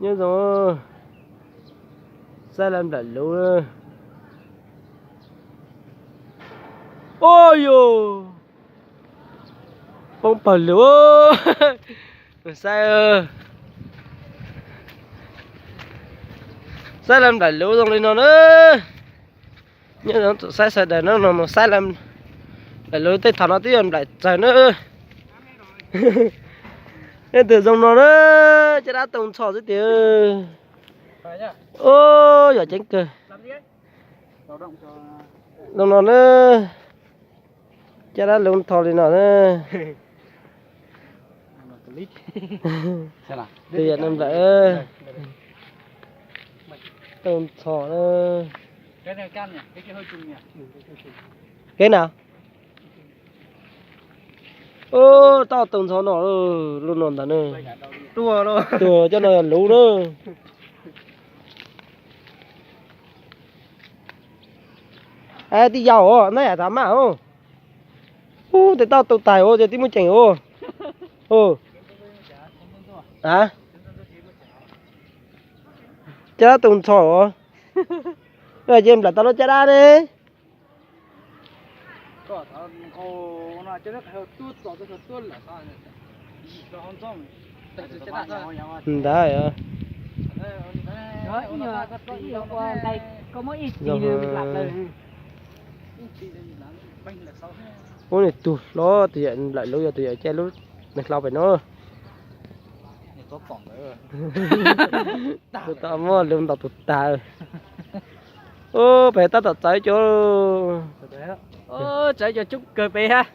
Nyob zoo, saib lawv nplaim luv. Ua yus, poob pawg lug. Saib, saib lawv nplaim luv zoo li no na. Nyob zoo saib sawv daws na, no mus saib lawv nplaim luv tej thaum no twb yog nplaim tsawg na. Tej twg zoo no na, caj dab tau ntxhov xwb tiag. Ub, yog ceeb kawg. Zoo no na, caj dab luv ntho li no na. Tus yam no nplaim tau ntxhov na. Kev na. Ub, tau tau ntxhov no, lub no ntag na. Tus coj no yog luv na. Tij yaum os, nab yam thav maj os. Ub, tes tau tau tais os, ces tib muaj ceem os. Caj dab tau ntxhov os. Ces nplaim tau lub caj dab ne. Ntawd. Ub, nws tug hlob tus yam nplaim luv yog tus yam caij lub neeg hlau pem no. Tus tom muaj lub ntaus tus tag. Ub, pem tab tom txawv cov, txawv cov coob kawg pem hab.